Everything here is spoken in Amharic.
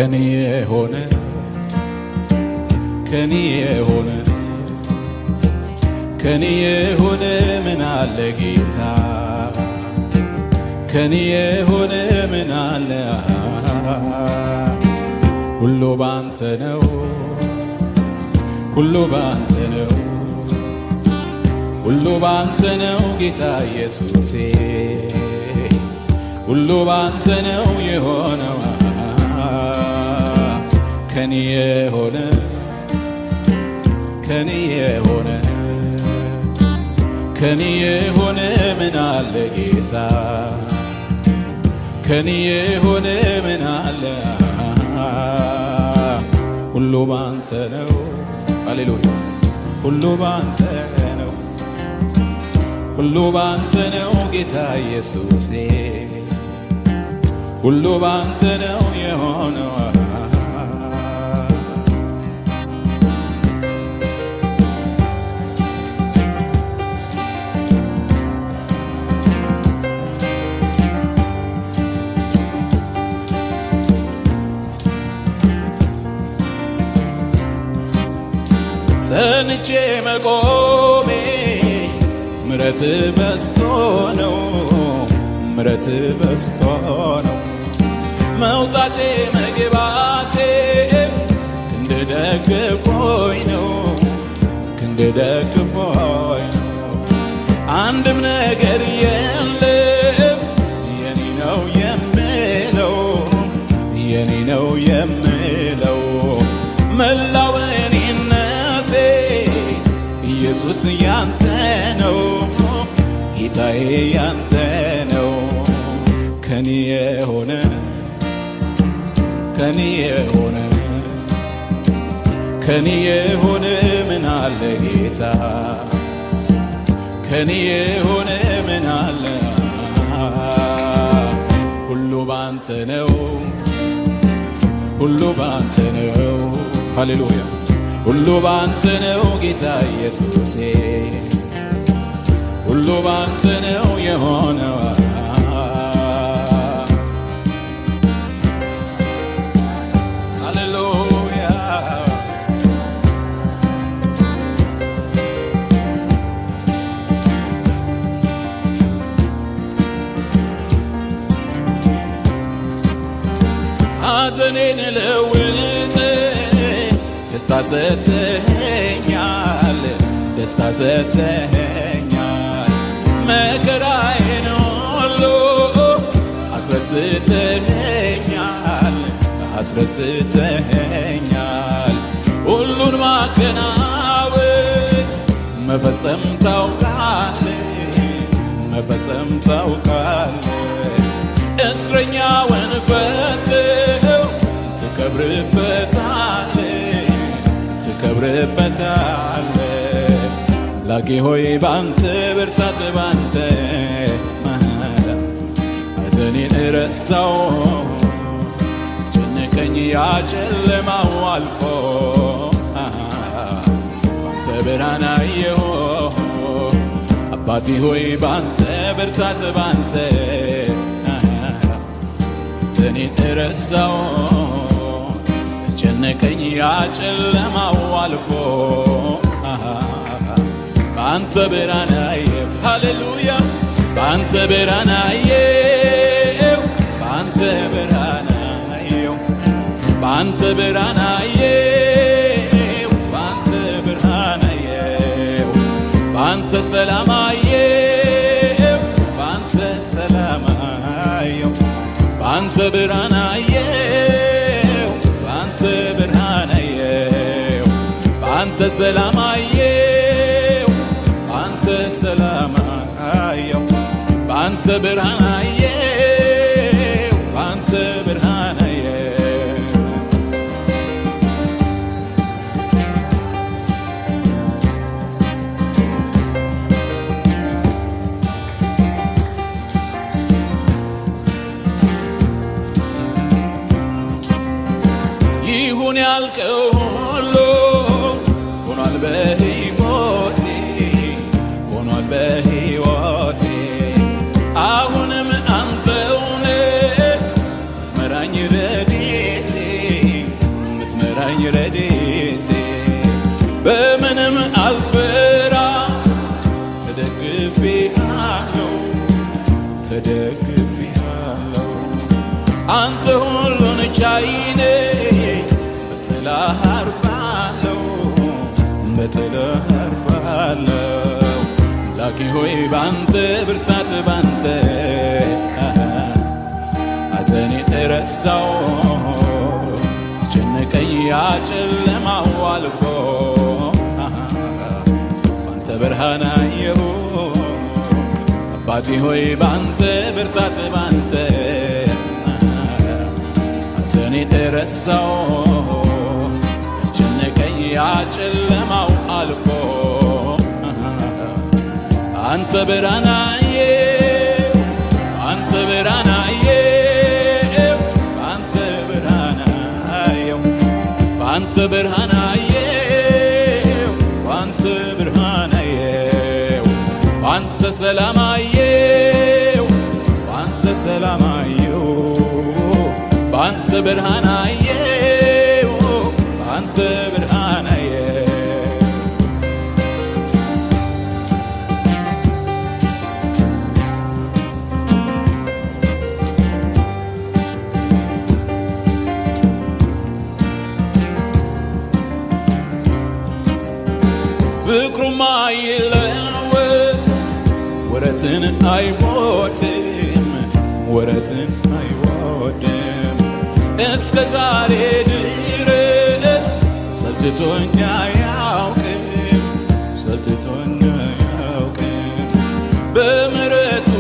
ከኔ የሆነ፣ ከኔ የሆነ፣ ከኔ የሆነ ምን አለ ጌታ? ከኔ የሆነ ምን አለ? ሁሉ ባንተ ነው፣ ሁሉ ባንተ ነው፣ ሁሉ ባንተ ነው ጌታ ኢየሱሴ፣ ሁሉ ባንተ ነው የሆነው። ከኔ የሆነ፣ ከኔ የሆነ፣ ከኔ የሆነ ምን አለ ጌታ? ከኔ የሆነ ምን አለ? ሁሉ ባንተ ነው። ሃሌሉያ! ሁሉ ባንተ ነው፣ ሁሉ ባንተ ነው ጌታ ኢየሱሴ፣ ሁሉ ባንተ ነው የሆነው። ጸንቼ መቆሜ ምረት በዝቶ ነው፣ ምረት በዝቶ ነው። መውጣቴ መግባቴ ክንድ ደግፎኝ ነው፣ ክንድ ደግፎኝ ነው። አንድም ነገር የለም የኔ ነው የምለው፣ የኔ ነው የምለው። መላው እኔነቴ ኢየሱስ ያንተ ነው፣ ጌታዬ ያንተ ነው። ከኔ የሆነ፣ ከኔ የሆነ፣ ከኔ የሆነ ምን አለ ጌታ? ከኔ የሆነ ምን አለ? ሁሉ ባንተ ነው፣ ሁሉ ባንተ ነው። ሃሌሉያ! ሁሉ ባንተ ነው ጌታ ኢየሱሴ፣ ሁሉ ባንተ ነው የሆነው። ሃሌሉያ! ሐዘኔን ለውጥ ደስታ ሰጥተኸኛል፣ ደስታ ሰጥተኸኛል። መከራዬን ሁሉ አስረስተኸኛል፣ አስረስተኸኛል። ሁሉን ማከናወን መፈጸም ታውቃለህ፣ መፈጸም ታውቃለህ። እስረኛውን ፈትተው ትከብርበታለህ፣ ትከብርበታለህ። አምላኬ ሆይ ባንተ ብርታት፣ ባንተ ሐዘኔን እረሳው፣ ጨነቀኝ ያጨለማው አልፎ ባንተ ብርሃን አየሁ። አባቴ ሆይ ባንተ ብርታት፣ ባንተ ሐዘኔን እረሳው፣ ጨነቀኝ ያጨለማው አልፎ በአንተ ብርሃን አየሁ። ሃሌሉያ! በአንተ ብርሃን አየሁ፣ በአንተ ብርሃን አየሁ፣ በአንተ ብርሃን አየሁ፣ በአንተ ብርሃን አየሁ፣ በአንተ ሰላም አየሁ፣ በአንተ ሰላም አየሁ፣ በአንተ ብርሃን አየሁ፣ በአንተ ብርሃን አየሁ፣ በአንተ ሰላም አየሁ፣ በአንተ ሰላም አየሁ፣ በአንተ ብርሃን አየሁ፣ በአንተ ብርሃን አየሁ። ይሁን ያልከው ሁሉ ሆኗል በሕይወቴ፣ ሆኗል በሕይወቴ። አሁንም አንተው ነህ ምትመራኝ ረድኤቴ። ተደግፌሃለሁ። አንተ ሁሉን ቻይ ነህ፣ በጥላህ አርፋለሁ፣ በጥላህ አርፋለሁ። አምላኬ ሆይ ባንተ ብርታት፣ ባንተ ሐዘኔ ተረሳው፣ ጨነቀኝ ያጨለማው አልፎ፣ ባንተ ብርሃን አየሁ። አባቴ ሆይ ባንተ ብርታት፣ ባንተ ሐዘኔ ተረሳው፣ ጨነቀኝ ያጨለማው አልፎ፣ አንተ ብርሃናዬ፣ አንተ ብርሃናዬ፣ አንተ ብርሃናዬ፣ አንተ ብርሃናዬ፣ አንተ ብርሃናዬ፣ አንተ ሰላማዬ፣ አንተ ሰላማዬ፣ አንተ ብርሃናዬ፣ አንተ ብርሃናዬ። ፍቅሩማ አይለወጥ፣ ወረትን አይወድም፣ ወረትን አይወድም። እስከ ዛሬ ድረስ ሰልችቶኝ አያውቅም፣ ሰልችቶኝ አያውቅም። በምሕረቱ